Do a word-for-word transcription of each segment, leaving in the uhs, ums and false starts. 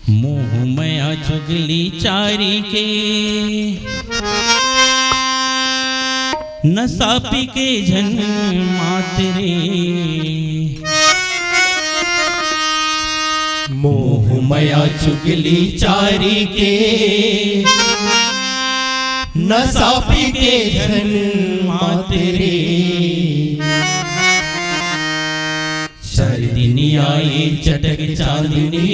मोह मया चुगली चारी के, नशा पी के झन मात रे। मोह मया चुगली चारी के, नशा पी के झन मात रे। चार दिन आए चटक चांदनी,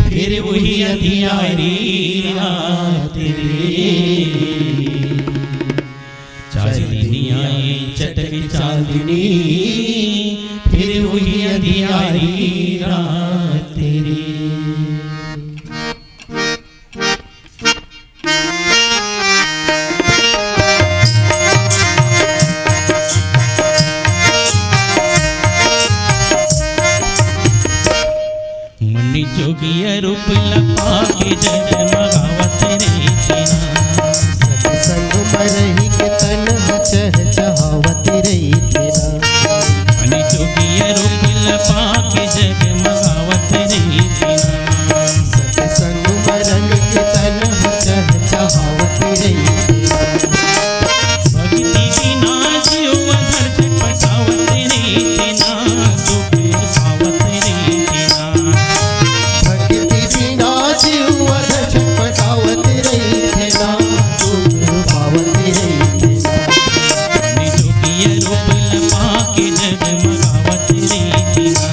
फिर वही अंधियारी रात रे। चार दिन आए चटक चांदनी, फिर वही अंधियारी रात रे। मन जोगिया रूप ल पाके जगमगावत रहिथे ना। सतसंग म रहि के तन ह चहचहावत रहिथे ना। मन जोगिया रूप ल पाके जगमगावत रहिथे ना। सतसंग म रंग के तन ह चहचहावत रहिथे ना। भक्ति बिना जीव अधर छटपटावत रहिथे ना, दुख पावत रहिथे ना। भक्ति बिना जीव अधर छटपटावत रहिथे ना, दुख पावत रहिथे ना। मन जोगिया रूप ल पाके जगमगावत रहिथे ना।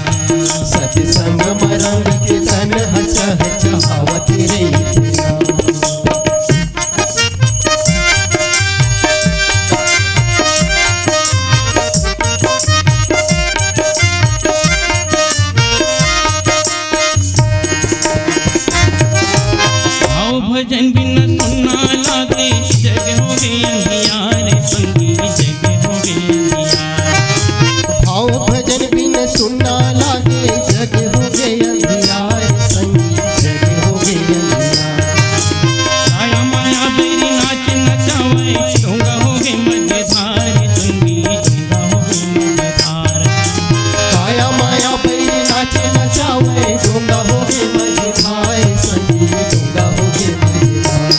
सतसंग म रंग के तन ह चहचहावत रहिथे ना। भाव भजन बिना सुन्ना लागे, जग होगे अंधियार, संगी जग होगे अंधियार। भाव भजन बिन सुन्ना लागे, जग होगे अंधियार, संगी जग होगे अंधियार। काया माया बैरी नाच नचावय, डोंगा होगे मझधार, संगी डोंगा होगे मझधार। काया माया बैरी नाच नचावय, डोंगा होगे मझधार, संगी डोंगा होगे मझधार।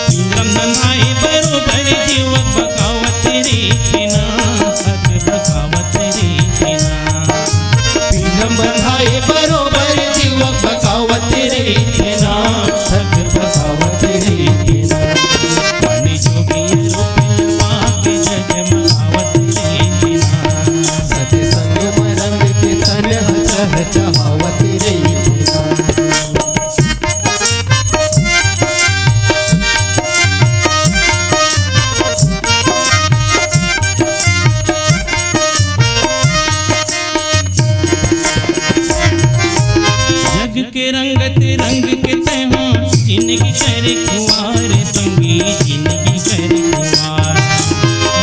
पिंजरा म नंदाए बरोबर जीव बकावत रहिथे ना, हक बकावत रहिथे ना। पिंजरा म नंदाए बरोबर जीव बकावत रहिथे ना, हक बकावत रहिथे ना। मन जोगिया रूप ल पाके जगमगावत रहिथे ना। सतसंग म रंग के तन ह चहचहावत रहिथे ना। जग के रंगत रंग के तैं हा, जिनगी कर खुवार संगी, जिनगी कर खुवार।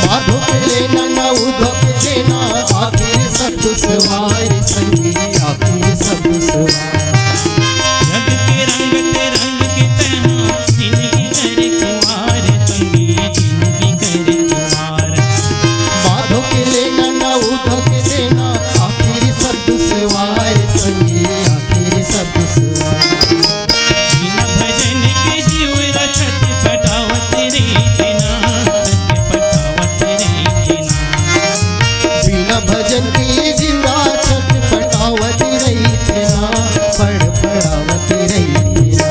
माधो के लेना ना उधो के देना, आखिर सब दुश्वार संगी, आखिर सब दुश्वार। जग के रंगत रंग के तैं हा, जिनगी कर खुवार संगी, जिनगी कर खुवार। माधो के लेना ना उधो के देना, आखिर सब दुश्वार संगी, आखिर सब दुश्वार। बिना भजन के जीव ला छटपटावत रहिथे ना, छटपटावत रहिथे ना। बिना भजन के जीव ला छटपटावत रहिथे ना, फड़फड़ावत रहिथे ना।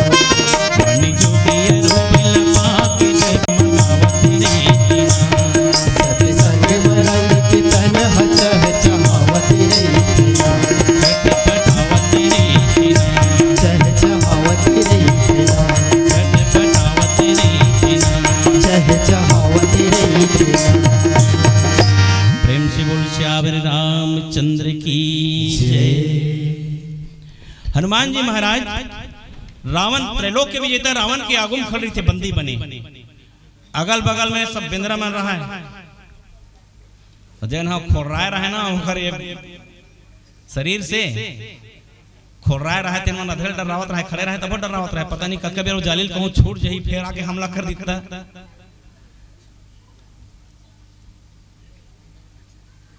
मन जोगिया रूप ल पाके जगमगावत रहिथे ना। सतसंग म रंग के तन ह चहचहावत रहिथे ना। छटपटावत रहिथे ना। चहचहावत रहिथे ना। छटपटावत रहिथे ना। चहचहावत रहिथे ना। प्रेम से बोल सियावर रामचंद्र की जय। हनुमान जी महाराज रावण, त्रैलोक के विजेता रावण के आगू म खड़े रहिथे बंदी बने। अगल बगल में सब बेंदरा मन रहय। त जेन ह खोर्राय रहय ना, ओकर ये शरीर से खोर्राय रहय, तेन मन अधेल डर्रावत रहय, खड़े रहय तभो डर्रावत रहय। पता नहीं कतका बेर वो जाली ल कहूँ छूट जाही, फेर आके हमला कर दिही त।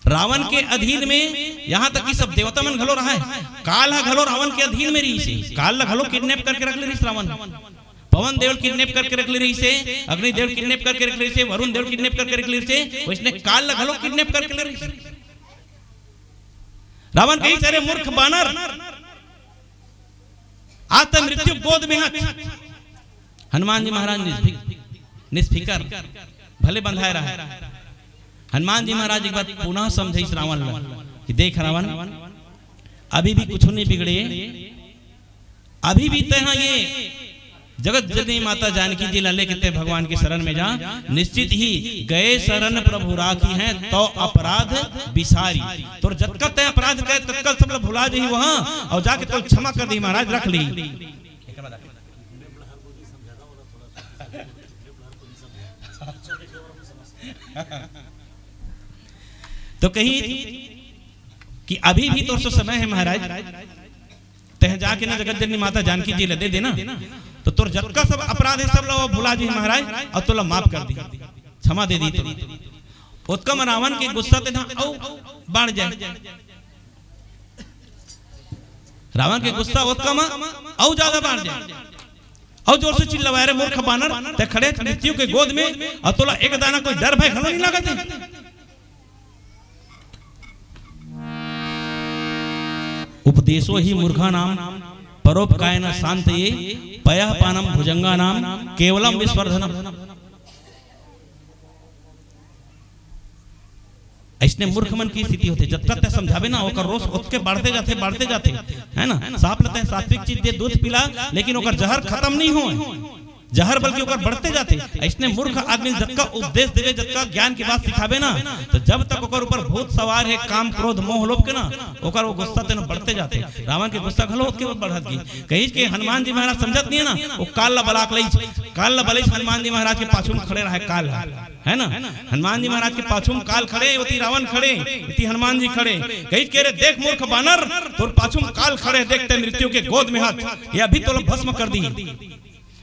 रावण के अधीन में यहाँ तक कि सब देवता मन घलो रहय, काल ह घलो रावण के अधीन में रहिस हे। काल ल घलो किडनैप करके रख ले रहिस रावण। पवन देव ल किडनैप करके रख ले रहिस हे, अग्नि देव ल किडनैप करके रख ले रहिस हे, वरुण देव ल किडनैप करके रख ले रहिस हे, वइसने काल ल घलो किडनैप करके ले रहिस हे। रावण कहिस, "अरे मूर्ख बानर, आज तैं मृत्यु गोद में हच।" हनुमान जी महाराज निस्फिक-, निस्फिकर, भले बंधाए रहय। हनुमान जी महाराज एक बार पुनः समझाइस रावण ल कि देख रावण, अभी भी कुछु नहीं बिगड़े, अभी भी तैं हा ये जगत जननी माता जानकी जी ला लेके तैं भगवान के शरण में जा, निश्चित ही गए शरण प्रभु राखिहैं तौ अपराध बिसारी। तोर जतका तैं अपराध करे ततका सब ला भुला जही वहाँ, अउ जाके तोर क्षमा कर दी महाराज, रख ली। तो कही कि अभी भी तोर से समय है महाराज, तैं जाके ना जगत जननी माता जानकी जी ला दे देना, तो तोर जतका सब अपराध है सब ला वो भुला जी महाराज, अउ तोला माफ कर दी, क्षमा दे दी तो। ओतका म रावण के गुस्सा तेन अउ बाढ़ जाए। रावण के गुस्सा ओतका म अउ ज्यादा बाढ़ जाए। अउ जोर से चिल्लावय, "अरे मूर्ख बानर, तैं खड़े हच मृत्यु के गोद में, अउ तोला एक दाना कोई डर भय घलो नहीं लागत है?" उपदेशो हि मूर्खाणां परोपकायेन शांतये, पयः पानं भुजंगानां केवलं विस्वर्धनम्। अइसने मूर्ख मन के स्थिति होथे, जतका तैं समझाबे ना, ओकर रोष ओतके बढ़ते जाथे, बढ़ते जाथे, है ना? सांप ल तैं सात्विक चीज दे, दूध पिला, लेकिन ओकर जहर खत्म नहीं होय, जहर बल्कि ओकर बढ़ते जाथे। अइसने मूर्ख आदमी ल जतका उपदेश देबे, जतका ज्ञान के बात सिखाबे ना, तो जब तक ओकर ऊपर भूत सवार है, काम, क्रोध, मोह, लोभ के ना, ओकर वो गुस्सा तेन बढ़ते जाथे। रावण के गुस्सा घलो ओतके बढ़त गे। कहिस के हनुमान जी महाराज समझत नहीं है ना, वो काल ला बलाक लइस, काल ला बलाइस, हनुमान जी महाराज के पाछू में खड़े रहय काल ह। है ना? हनुमान जी महाराज के पाछू में काल खड़े, ओती रावण खड़े, एती हनुमान जी खड़े। कहिस के, "रे देख मूर्ख बानर, तोर पाछू में काल खड़े, देख तैं मृत्यु के गोद में हच, ये अभी तोला भस्म कर दी।"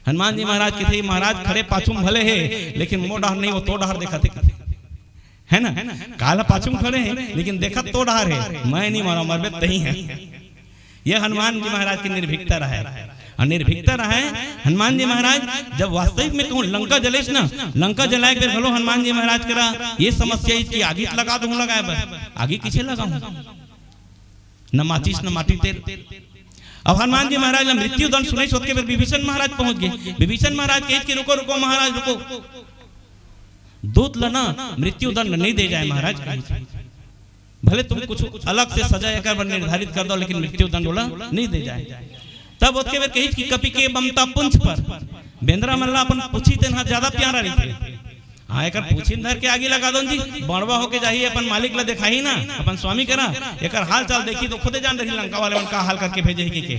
हनुमान जी महाराज कथे, "महाराज खड़े पाछू में भले हे, लेकिन मोर डहर नहीं, वो तोर डहर देखत हे।" है ना? काल पाछू में खड़े हे, लेकिन देखत तोर डहर हे, मैं नहीं मरंव, मरबे तहीं ह। ये हनुमान जी महाराज के निर्भीकता रहय। अउ निर्भीकता रहय, हनुमान जी महाराज जब वास्तविक में कहूँ लंका जलाइस ना, लंका जलाए के बेर घलो हनुमान जी महाराज करा ये समस्या आइस कि आगी लगा दूँ, लगाए बर आगी किसे लगाऊँ, न माचिस न माटी तेल। अब हनुमान जी महाराज ला मृत्यु दंड सुनाइस, ओतके बेर विभीषण महाराज पहुंच गे। विभीषण महाराज कहिस कि रुको, रुको महाराज, रुको, दूत ला ना मृत्यु दंड नहीं दे जाए महाराज, कहिस। भले तुम कुछ अलग से सजा एकर बर निर्धारित कर दो, लेकिन मृत्यु दंड ओला नहीं दे जाए। तब ओतके बेर कहिस कि कपि के ममता पुंछ पर, बेंदरा मन ला अपन पूछी तेन ह ज्यादा प्यारा रहिथे। हाँ, एकर पूछी म धर के आगी लगा दोन जी, बड़वा होके जाही, अपन मालिक ला देखाही ना, अपन स्वामी करा, एकर हाल चाल देखी तो खुदे जान रही लंका वाले मन का हाल करके भेजे हे कि के।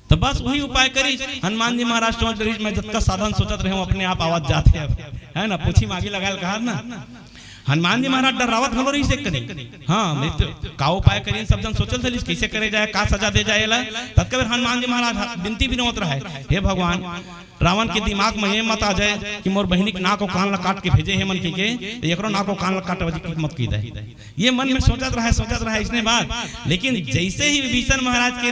तो बस वही उपाय करिस। हनुमान जी महाराज सोच रहिस, मैं जतका साधन सोचत रहे हूँ, अपने आप आवत जात हे अब, है ना, पूछी म आगी लगाए ल कहा ना। हनुमान जी महाराज डर्रावत घलो रहिस एक कनी। हाँ, मृत्यु का उपाय करिन, सब जन सोचत रहिस, कैसे करे जाए, का सजा दे जाए ला। ततका बेर हनुमान जी महाराज ह-, बिनती बिनोत रहय, "हे भगवान, रावण के दिमाग में ये मत आ जाए कि मोर बहिनी के नाक अउ कान ला काट के भेजे हे मन कहिके, त एकरो नाक अउ कान ला काटे के मत कहि दे।" ये मन में सोचत रहय, सोचत रहय अइसने बात। लेकिन जैसे ही विभीषण महाराज के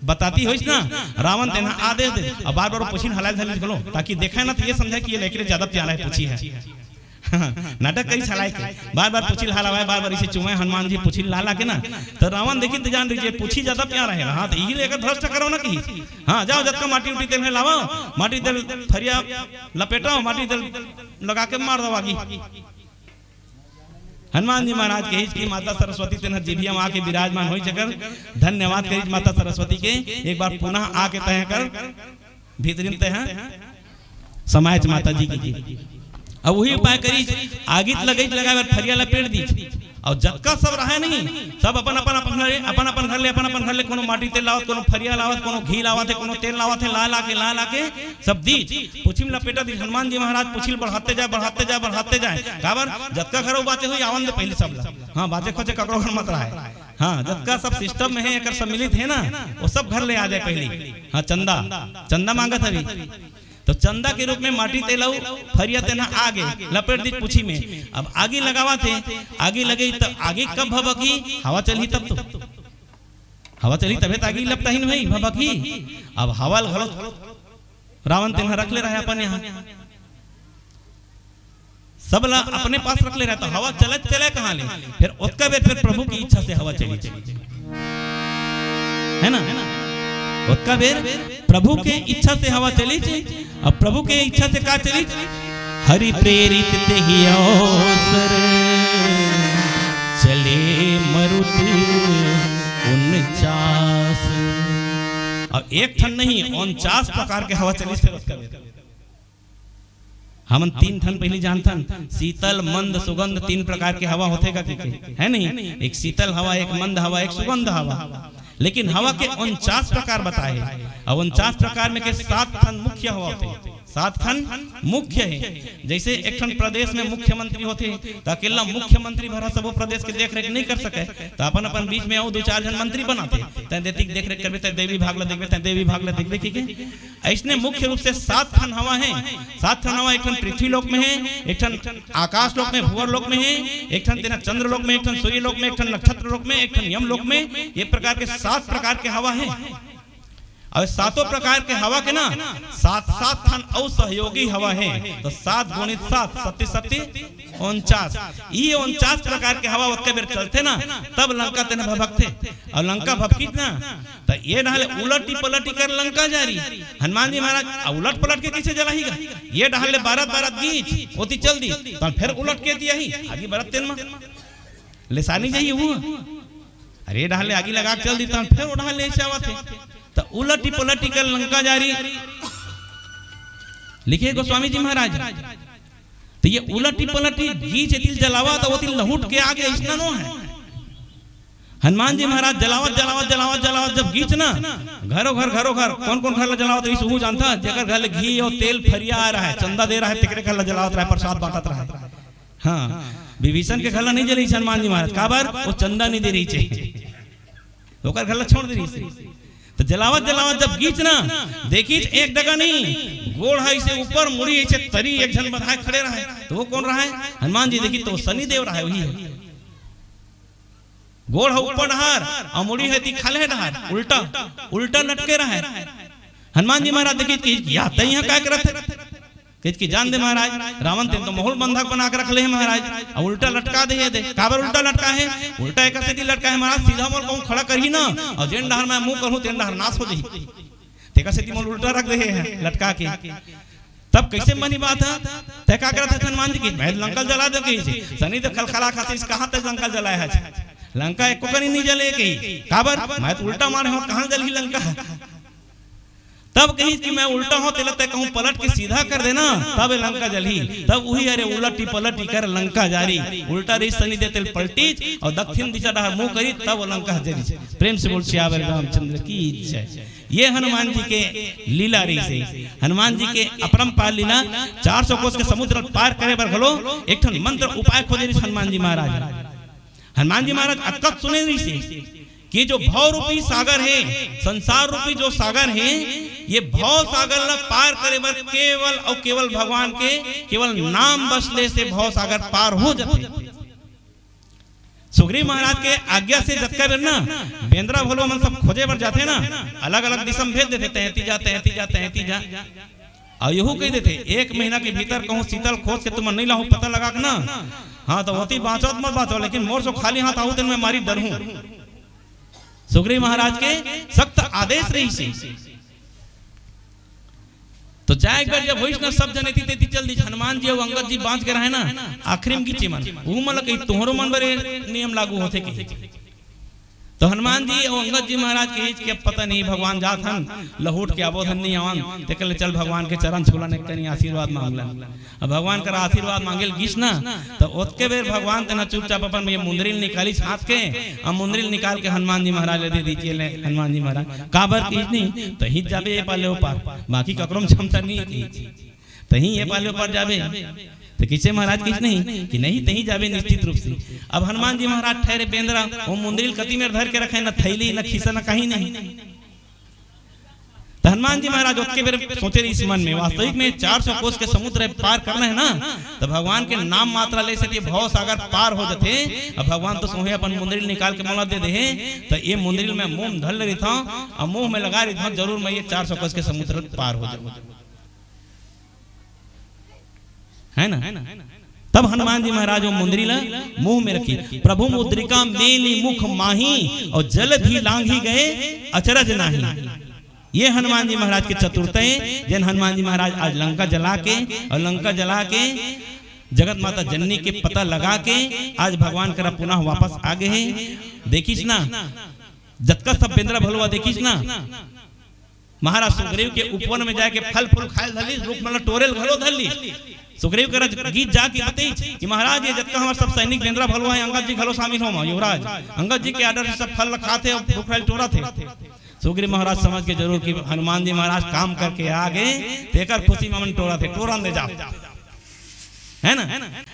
बताती होइस ना, रावण तेन ह आदेश दे, अब बार-बार वो पूछी ल हलाय धर लिस घलो, ताकि देखय ना त ये समझय कि ये ला एकरे ज्यादा प्यारा हे पूछी ह। नाटक करिस हलाय के, बार-बार पूछी ल हलावय, बार-बार इसे चूमय हनुमान जी पूछी ल हला के ना, त रावण देखिस त जान रहिस ये पूछी ज्यादा प्यारा हे। हाँ, त इही ले एकर भ्रष्ट करव ना कहिस। हाँ, जाव जतका माटी उटी तेन हे लावव, माटी तेल थरिया लपेटव, माटी तेल लगा के मार दव आगी। हनुमान जी महाराज कहिस कि माता सरस्वती तेन ह जीभिया म आके विराजमान होइस, एकर धन्यवाद करिस माता सरस्वती के। एक बार पुनः आके तैं एकर भीतरी म तैं ह समायच माता जी की। अब वही उपाय करिस, आगी त लगाइस, लगाए बर थरिया लपेट दिस। अउ जतका सब रहय नहीं, सब अपन अपन अपन घर ले, अपन अपन घर ले, अपन अपन घर ले कोनो माटी तेल लावत, कोनो थरिया लावत, कोनो घी लावत हे, कोनो तेल लावत हे, ला ला के, ला ला के सब दिस। पूछी म लपेटा दिस, हनुमान जी महाराज पूछी ल बढ़ाते जाय, बढ़ाते जाय, बढ़ाते जाय। काबर? जतका घर बाचे होही, आवन दे पहिली सब ला। हाँ, बाचे खोचे ककरो घर मत रहय। हाँ, जतका सब सिस्टम में हे, एकर सम्मिलित हे ना, वो सब घर ले आ जाय पहिली। हाँ, चंदा, चंदा मांगत हवी। तो चंदा के रूप में माटी तेलऊ फरिया तेना आगे लपेट दीच पूछी में। अब आगी लगावत हे, आगी लगे त आगी कब भभकही? हवा चलही तब तो। हवा चलही तभे त आगी लपटाही न भाई, भभकही। अब हवा ल घलो रावण तेन ह रख ले रहे अपन यहाँ, सब ला अपने पास रख ले रहे, तो हवा चलत चले कहाँ ले? फिर ओतका बेर फिर प्रभु की इच्छा से हवा चली, है ना? ओतका बेर प्रभु के इच्छा से हवा चली। अब प्रभु के इच्छा से का चली? हरि प्रेरित तेहि अवसर, चले मरुत उनचास। अब एक ठन नहीं, उनचास प्रकार के हवा चली। फिर ओतका बेर हमन तीन ठन पहिली जानथन, शीतल, मंद, सुगंध, तीन प्रकार के हवा होथे का, के, के? है नहीं? एक शीतल हवा, एक मंद हवा, एक सुगंध हवा। लेकिन हवा के उनचास प्रकार बताए हे। अब उनचास प्रकार में के सात ठन मुख्य हवा होथे, सात ठन मुख्य हे। जैसे एक ठन प्रदेश में मुख्यमंत्री होथे, त अकेला मुख्यमंत्री भर ह सबो प्रदेश के देख रेख नहीं कर सके, त अपन अपन बीच में अउ दू चार झन मंत्री बनाथे। तैं देती देख रेख करबे, तैं देवी भाग ला देखबे, तैं देवी भाग ला देखबे, ठीक है? अइसने मुख्य रूप से सात ठन हवा हे। सात ठन हवा, एक ठन पृथ्वी लोक में हे, एक ठन आकाश लोक में, भूवर लोक में हे, एक ठन तेना चंद्र लोक में, एक ठन सूर्य लोक में, एक ठन नक्षत्र लोक में, एक ठन यम लोक में। ये प्रकार के सात प्रकार के हवा हे। अउ सातों प्रकार के हवा के ना सात सात ठन अउ सहयोगी हवा हे। तो सात गुणित सात, सत्ती सत्ती उनचास। ये उनचास प्रकार के हवा ओतके बेर चलथे ना, तब लंका तेन भभकथे। अउ लंका भभकिस ना, त ये डहर ले उलटी पलटी कर लंका जारी। हनुमान जी महाराज, आ उलट पलट के कइसे जलाही गा? ये डहर ले बारत बारत गीच, ओती चल दी, त फिर उलट के दिया ही, आगी बरत तेन म लेसानी जाही वो। अरे, ये डहर ले आगी लगा के चल दी, त फिर ओ डहर ले ऐसे आवत हे। त उलटी पलटी कर लंका जारी। लिखे गोस्वामी जी महाराज, त ये उलटी पलटी गीच एती ल जलावत, ओती ल लहुट के आगे, अइसना नो हे। हनुमान जी महाराज जलावत, जलावत, जलावत, जलावत जब गीच ना, घरो घर, घरो घर, कौन कौन घर ला जलावत रहिस, उहू जानथा, जेकर घर ले घी अउ तेल फरिया आ रहा है, चंदा दे रहा है, तेकरे घर ला जलावत रहा है, प्रसाद बांटत रहा है। हाँ, विभीषण के घर ला नहीं जलाइस हनुमान जी महाराज, काबर? वो चंदा नहीं दे रहिस हे, ओकर घर ला छोड़ दे रहिस हे। त जलावत जलावत जब गीच ना, देखिस एक डगा नहीं, गोड़ ह अइसे ऊपर, मुड़ी अइसे तरी, एक झन बधाए खड़े रहा है। त वो कौन रहा है? हनुमान जी। देखिस त वो शनिदेव रहा है, वही है। गोड़ ह ऊपर डहर अउ मुड़ी ह एती खाल्हे डहर, उल्टा, उल्टा लटके रहा है। हनुमान जी महाराज देखिस कि या तैं इहाँ काय करत हे? कहिस कि जान दे महाराज, रावण तेन तो महूँ ल बंधक बना के रख ले हे महाराज, अउ उल्टा लटका दे हे दे। काबर उल्टा लटका हे? उल्टा एकर सेती लटका हे महाराज, सीधा मोला कहूँ खड़ा करही ना, अउ जेन डहर मैं मुँह करहूँ तेन डहर नाश हो जाही। तेकर सेती मोला उल्टा रख दे हे लटका के। तब कइसे मनी बात हे? तैं का करत हस हनुमान जी? कहिस मैं लंका ल जला देंव कहिस। शनिदेव खलखला के हंसिस, कहाँ तैं लंका ल जलाए हस? लंका एको कनी नहीं जले कहिस। काबर? मैं तो उल्टा मारे हँव, कहाँ जलही लंका? तब कहिस कि मैं उल्टा हँव, तेला तैं कहूँ पलट के सीधा कर देना, तब लंका जलही। तब उही, अरे उलटी पलटी कर लंका जारी, उल्टा रहिस शनिदेव तेला पलटिस अउ दक्षिण दिशा डहर मुँह करिस, तब वो लंका जलिस। प्रेम से बोल सियावर रामचंद्र की जय। ये हनुमान जी के लीला रहिस हे। हनुमान जी के अपरंपार लीला, चार सौ कोस के समुद्र पार करे बर घलो एक ठन मंत्र उपाय खोजे रहिस हनुमान जी महाराज। हनुमान जी महाराज अतका सुने रहिस हे कि जो भव रूपी सागर हे, संसार रूपी जो सागर हे, ये भव सागर ला पार करे बर केवल अउ केवल भगवान के केवल नाम बस ले से भव सागर पार हो जाथे। सुग्रीव महाराज के आज्ञा से जतका बेर ना बेंदरा भलुवा मन सब खोजे बर जाथे ना, अलग-अलग दिशा म भेज देथे, तैं एती जा, तैं एती जा, तैं एती जा। अउ यहू कहि देथे, "एक महीना के भीतर कहूँ सीता ल खोज के तुमन नइ लाहू, पता लगा के ना, हाँ, त ओती बाँचव त मत बाँचव, लेकिन मोर सो खाली हाथ आहू तेन मैं मारी डरहूँ।" सुग्रीव महाराज के सख्त आदेश रहिस हे। तो जाए एक बार जब होइस ना, सब जन एती तेती चल दिस। हनुमान जी अउ अंगद जी बाँच गे रहे ना, आखिरी म गिचे मन। उहू मन ल कही, "तुँहरो मन बर ये नियम लागू होथे कही।" तो हनुमान जी अउ अंगद जी महाराज कहिस कि अब पता नहीं भगवान जात हन, लहुट के आबो धन नहीं आवन, तेकर ले चल भगवान के चरण छूलन, एक कनी आशीर्वाद मांगलन। अब भगवान कर आशीर्वाद मांगे ल गिस ना, त ओतके बेर भगवान तेन ह चुपचाप अपन ये मुंदरी ल निकालिस हाथ के, अउ मुंदरी ल निकाल के हनुमान जी महाराज ल दे दिस, "ले हनुमान जी महाराज।" काबर कहिस नहीं, "तहीं जाबे ये पार ले ओ पार, बाकी ककरो म क्षमता नहीं" कहिस। "तहीं ये पार ले ओ पार जाबे।" त कइसे महाराज कहिस नहीं कि "नहीं, तहीं जाबे निश्चित रूप से।" अब हनुमान जी महाराज ठहरे बेंदरा, ओ मुंदरी ल कति मेर धर के रखे, न थैली, न खीसा, न कहीं नहीं। त हनुमान जी महाराज ओतके बेर सोचे रहिस मन में, वास्तविक में चार सौ कोस के समुद्र पार करना हे ना, त भगवान के नाम मात्र ले से भव सागर पार हो जथे। अब भगवान तो सोहे अपन मुंदरी निकाल के मोला दे दे हे, त ये मुंदरी मैं मुंह में धर ले रहिथंव, अब मुंह में लगा रहिथंव, जरूर मैं ये चार सौ कोस के समुद्र पार हो जाऊं, है ना? तब हनुमान जी महाराज वो मुंदरी ला मुंह में रखी। प्रभु मुद्रिका मेलि मुख माही, और जलधि लांघि गए अचरज नाही। ये हनुमान जी महाराज के चतुरता हे, जेन हनुमान जी महाराज आज लंका जला के, और लंका जला के जगत माता जननी के पता लगा के आज भगवान करा पुनः वापस आ गए हे। देखिस ना, जतका सब बेंदरा भलुवा देखिस ना, महाराज सुग्रीव के उपवन में जाके फल फूल खाए धर लिस, रुख मन ला टोरे ल घलो धर लिस। सुग्रीव करा गीत जाके बतइस कि महाराज, ये जतका हमर सब सैनिक बेंदरा भलुवा हे, अंगद जी घलो शामिल होवव, युवराज। अंगद जी के आर्डर से सब फल ला खाथे, रुख राई ल टोरथे। सुग्रीव महाराज समझ के जरूर कि हनुमान जी महाराज काम करके आ गे, तेकर खुशी में मन टोरथे, टोरन दे जाव, है ना?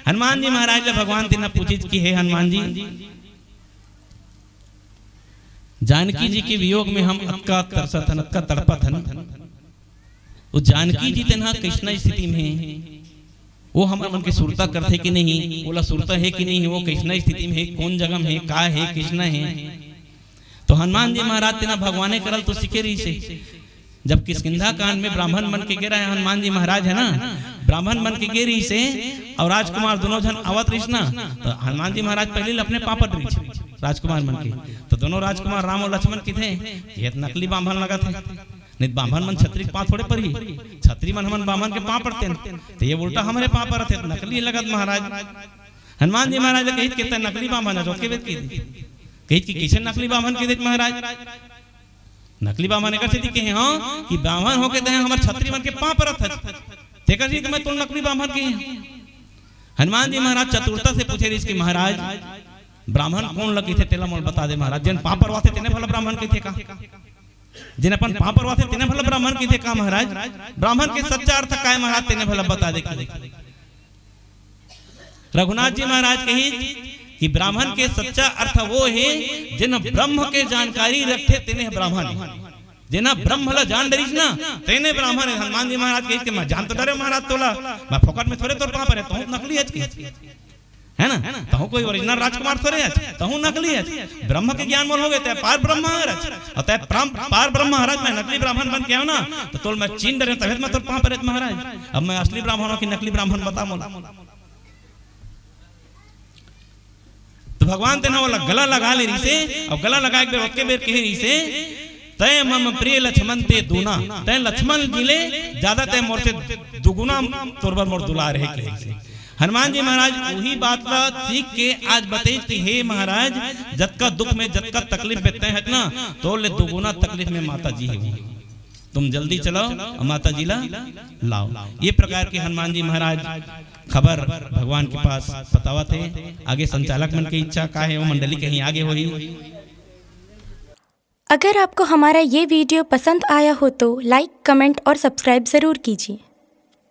हनुमान जी महाराज ले भगवान तेन ह पूछिस कि हे हनुमान जी, जानकी जी के वियोग में हम अतका तरसत हन, अतका तड़पत हन। वो जानकी जी तेन ह कइसना स्थिति में हे, वो हमर मन के सुरता करथे कि नहीं, ओला सुरता हे कि नहीं, वो कइसना स्थिति में हे, कोन जगह में हे, का हे, कइसना हे। तो हनुमान जी महाराज तेन ह भगवाने करा ल तो सीखे रहिस हे। जब किष्किंधा कांड में ब्राह्मण मन के गे रहे हनुमान जी महाराज, है ना, ब्राह्मण मन के गे रहिस हे, और राजकुमार दोनों झन आवत रहिस ना, तो हनुमान जी महाराज पहली ले अपने पाँव परे रहिस राजकुमार मन के। तो दोनों राजकुमार राम और लक्ष्मण कथे, "ये तो नकली बाम्हन लगत हे, नहीं तो बाम्हन मन छत्री के पाँव थोड़े परही, छत्री मन हमन बाम्हन के पाँव परतेन, तो ये उल्टा हमरे पाँव परत हे, तो नकली लगत महाराज।" हनुमान जी महाराज कहिस कि "तैं नकली बाम्हन हस, ओतके बेर कहि दे।" कहिस कि "कइसे नकली बाम्हन कहि देस महाराज?" नकली बाम्हन एकर सेती कहे हंव कि ब्राह्मण होके तैं हमर छत्री मन के पाँव परत हस, तेकर सेती मैं तोला नकली बाम्हन कहे हंव। हनुमान जी महाराज चतुरता से पूछे रहिस कि महाराज, ब्राह्मण कोन ल कहिथे, तेला मोला बता दे महाराज। जेन पाँव परवाथे तेने भला ब्राह्मण कहिथे का? जेन अपन पाँव परवाथे तेने भला ब्राह्मण कहिथे का महाराज? ब्राह्मण के सच्चा अर्थ काय महाराज, तेने भला बता दे कि रघुनाथ जी महाराज कहिस कि ब्राह्मण के सच्चा अर्थ वो हे, जेन ब्रह्म के जानकारी रखथे, तेने ब्राह्मण हे। जेन ब्रह्म ला जान डरिस ना, तेने ब्राह्मण हे। हनुमान जी महाराज कहिस कि मैं जान तो डरेंव महाराज तोला, मैं फोकट में थोड़े तोर पाँव परेंव, तहूँ नकली हच कहिस, है ना? तहूँ कोई ओरिजिनल राजकुमार थोड़े हच, तहूँ नकली हच। ब्रह्म के ज्ञान मोला होगे, तैं पार ब्रह्म हरच, और तैं पार ब्रह्म हरच, मैं नकली ब्राह्मण बन के आएंव ना, तो तोला मैं चिन डरेंव, तभे तो मैं तोर पाँव परेंव महाराज। अब मैं असली ब्राह्मण हंव कि नकली ब्राह्मण, बता मोला। तो भगवान तेन ह ओला गला लगा ले रहिस हे, और गला लगाए के बेर ओतके बेर कहे रहिस हे, "तैं मम प्रिय लक्ष्मण ते दूना।" तैं लक्ष्मण जी ले ज्यादा, तैं मोर से दुगुना तोर बर मोर दुलार हे, कहे रहिस हे। हनुमान जी महाराज उही बात ला सीख के आज बतइस कि हे महाराज, जतका दुख में, जतका तकलीफ में तैं हच ना, तोर ले दुगुना तकलीफ में माता जी हे। तुम जल्दी चलाओ और माता जी ला लाओ। ये प्रकार के हनुमान जी महाराज खबर भगवान के पास बतावत हे। आगे संचालक मन के इच्छा का हे, वो मंडली कहीं आगे होही। अगर आपको हमारा ये वीडियो पसंद आया हो तो लाइक, कमेंट और सब्सक्राइब ज़रूर कीजिए।